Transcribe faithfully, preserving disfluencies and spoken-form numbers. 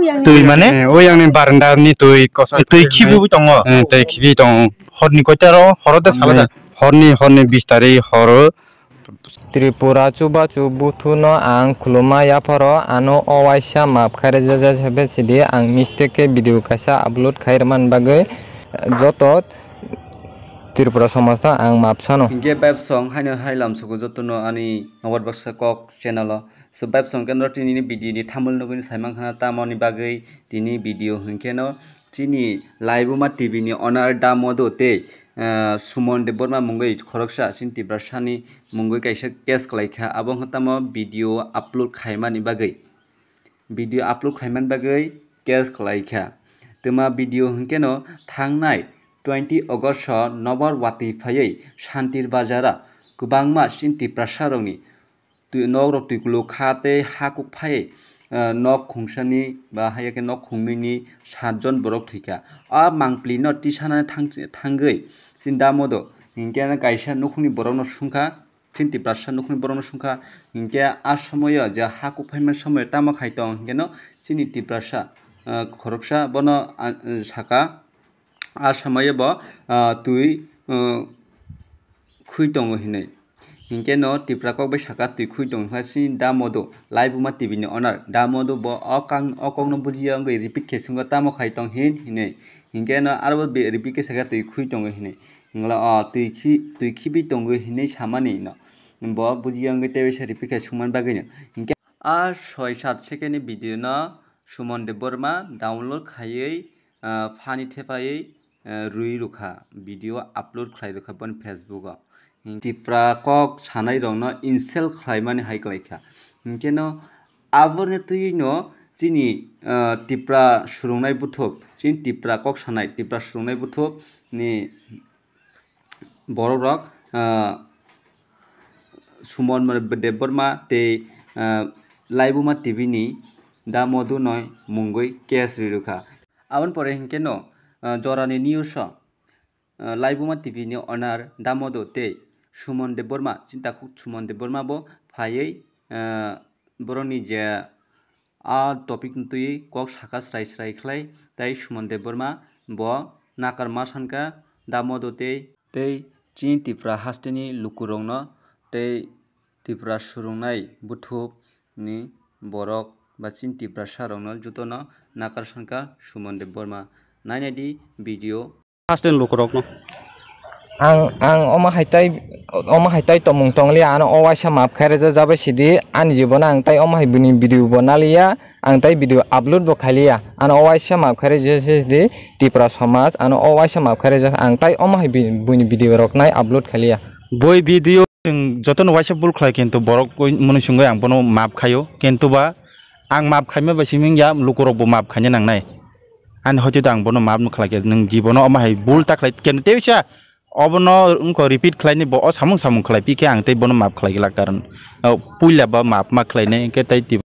Twi mane? Eh, o yang ni baranda ni twi kosa. Twi khibi tongo? Eh, twi khibi tongo. Horni koita ro, horo da sala da? Horni, horni bis tarik horo. Tripura chubachu buthu no ang khuluma yapharo, ano o waisa maaf khairajak sidi, ang mistake khe video kaisa upload khairwmani bagwi joto Tripura somaj no ang maaf sano. Hinkhe bebsong haino hai lamsogo jotono ani nokbar baksa kok channel o. So bebsong khe norok tini video ni thumbnail nugwi saimankha tamoni bagwi tini video hinkhe no chini Laibuma T V ni owner Damodu tei, ah, Suman Debbarma mungwi khoroksa chini Tiprasani mungwi kaisa case kwlaikha, abo wngkha tamo video upload khaimani bagwi, video upload khaimani bagwi case kwlaikha. Twma video hwnkhe no thangnai twenty August o nobar watwi phaiwi Santir Bazar o kwbangma chini Tiprasa rokni twi-, nok rok twi kuluk kha tei ha kuk phai, ah, nok khungsani ba haiya khe nok khungnwini sat jon borok thwikha. A mangpli no tisanani thang-, thangwi chini Damodu hinkhe kaisa nukhungni borok no sungkha, chini Tiprasa nukhungni borok no sungkha. Hinkhe a somoyo je ha kuk phaima somoyo tamo khai tong hinkhe no chini Tiprasa, ah, khoroksa bono, ah, saka. A samaya bo, ah, twi, ah, khwi tongo hinwi. Hinkhe no Tipra kok bai saka twi khwi tongo hinwi chini Damodu, Laibuma T V ni owner. Damodu bo o kang-, o kokno bujiya wngwi repeat khe swngo, "Tamo khai tong hin?" hinwi. Hinkhe no aro bo be-, repeat khe saka, "Twi khwi tongo," hinwi. Hingla, "O twi khi-, twi khibi tongo," hinwi samani no. Bo bujiya wngwi tei waisa repeat khe swngmani bagwi no. Hinkhe a soi sat second ni video no Suman Debbarma download khaiwi, ah, phani thepaiwi, ah, rwi rwkha, video upload khlai rwkha boni Facebook o. Tipra kok sanai rokno insult khlaimani hai kwlaikha. Hinkhe no aboni twi no chini, ah, Tipra swrwngnai buthuk, chini Tipra kok sanai, Tipra swrwngnai buthuk ni borok rok, ah, Suman Debbarma tei, ah, Laibuma T V ni Damodu noi mungwi case ri rwkha. Aboni pore hinkhe no, ah, jorani news o, ah, Laibuma T V ni owner Damodu tei Suman Debbarma, chini takhuk Suman Debbarma bo phaiwi, ah, borokni je a topic no twiwi kok saka srai srai khlai tei Suman Debbarma bo nakarma sankha Damodu tei, tei chini Tipra hasteni lukurokno tei Tipra swrwngnai buthuk ni borok ba chini Tiprasa rokno jotono nakar sankha Suman Debbarma. Nainai di video. First time lukurokno. Ang, ang omo hai tai, omo hai tai tongmung tongliya, ano o waisa maaf khairajak jabai sidi, ani jibono ang tai omo hai bini video bo naliya, ang tai video upload bo khailiya, ano o waisa maaf khairajak sidi, Tipra somaj, ano o waisa maaf khairajak, ang tai omo hai bi-, bini video rok nai upload khailiya. Boi video chwng jotono waisa bul khlai, kintu borok koi mwnwi sungwi ang bono maaf khaio, kintu ba ang maaf khaima bai simi wngya, lukurokbo maaf khaina nangnai. Ani hoite do ang bono maaf no khlai khe, nwng jibono omo hai bul ta khlai khe, tei sa obono wngkha repeat khlaini bo o samung samung khlai pi khe ang tei bono maaf khlai glak, karon, o, puila ba maaf ma khlainai, hwnkhe tei twi